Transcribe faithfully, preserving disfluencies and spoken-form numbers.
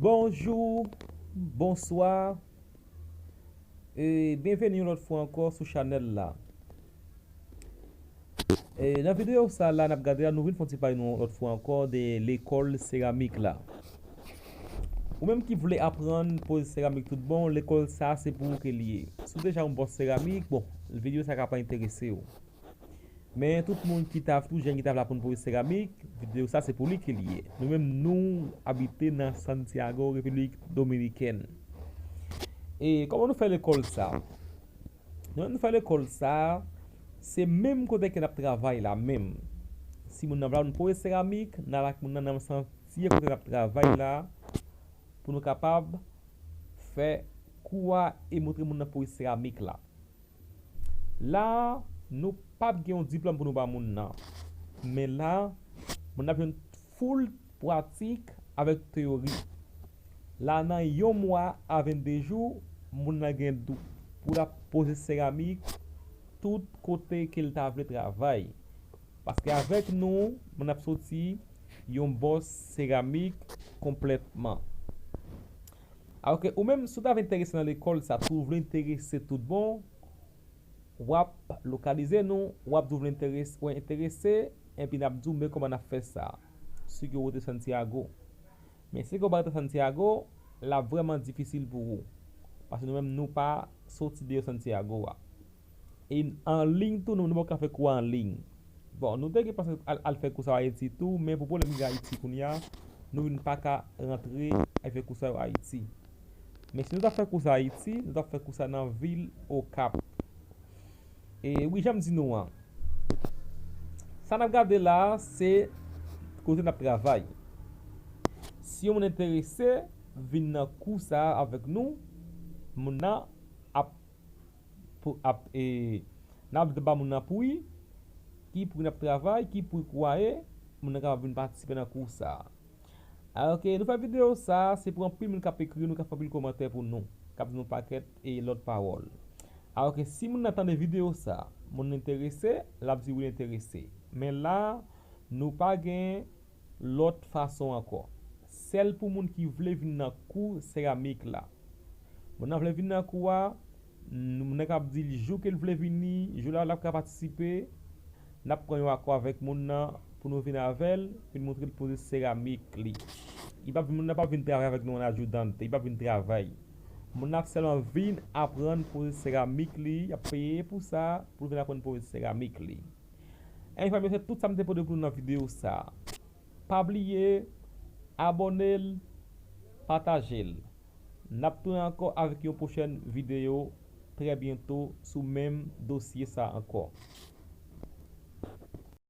Bonjou, bonswa, e byenveni yon lòt fwa ankò sou chanèl la. E nan videyo sa la n ap gade la, nou vin fè yon ti pale nou yon lòt fwa ankò de lekòl seramik la. Ou menm ki vle aprann poze seramik tout bon, lekòl sa se pou ou ke l ye. Si w deja yon bòs seramik, bon, videyo sa ka pa enterese w. Men tout moun ki ta tou jèn ki ta vle aprann poze seramik, videyo sa se pou li ke l ye. Nou menm nou abite nan Santiago, Repiblik Dominikèn. E kòman nou fè lekòl sa? Nou menm nou fè lekòl sa, se menm kote ke n ap travay la menm. Si moun nan vle aprann poze seramik, n al ak moun nan nan santye kote n ap travay la, pou nou kapab fè kou a e montre moun nan poze seramik la. La, nou p ap gen yon diplòm pou nou ba moun nan. Men la, moun nan ap jwenn foul pratik avèk teyori. La, nan yon mwa a vennde jou, moun nan gen dou pou l ap poze seramik tout kote ke l ta vle travay. Paske avèk nou, moun ap soti yon bòs seramik konplètman. Alò ke ou menm, si w ta vle enterese nan lekòl sa, tou vle enterese tout bon, w ap lokalize nou, w ap di w vle enterese, w enterese, epi n ap di w men kòman n ap fè sa. Si ke w rete Santiago. Men si ke w pa rete Santiago, l ap vrèman difisil pou ou. Paske nou menm, nou pa soti deyò Santiago a. E an liy tou, nou, nou poko ka fè kou a an liy. Bon, nou te gen panse al, al fè kou sa yo Ayiti tou, men pou pwoblèm gen Ayiti kounye a, nou vin pa ka rantre al fè kou sa yo Ayiti. Men si nou ta fè kou sa Ayiti, nou ta fè kou sa nan vil Okap. E wi, jan m di nou an, sa n ap gade la a, se kote n ap travay. Si yon moun enterese vin nan kou sa a avèk nou, moun nan ap pou ap e, n ap ba moun nan pri, ki pri n ap travay, ki pri kou a ye, moun nan kapab vin patisipe nan kou sa a. Alò ke nou fè videyo sa a, se pou anpil moun k ap ekri nou, k ap fè anpil kòmantè pou nou, k ap di nou pakèt e lòt pawòl. Alò ke si moun nan tande videyo sa a, moun nan enterese, l ap di wi l enterese. Men la, nou pa gen lòt fason ankò. Sèl pou moun ki vle vin nan kou seramik la. Moun nan vle vin nan kou a, n-, moun nan kab di l jou ke l vle vini, jou la l ap ka patisipe. N ap pran yon akò avèk moun nan pou nou vin avè l, pou n montre l poze seramik li. Li p ap, moun nan p ap vin travay avèk nou an adjudante, li p ap vin travay. Moun nan ap sèlman vin aprann poze seramik li, y ap peye pou sa, pou l vin aprann poze seramik li. Enfòme se tout sa m te pote pou nou nan videyo sa a. Pa bliye abòne l, pataje l. N ap tounen ankò avèk yon pwochèn videyo trè byento sou menm dosye sa ankò.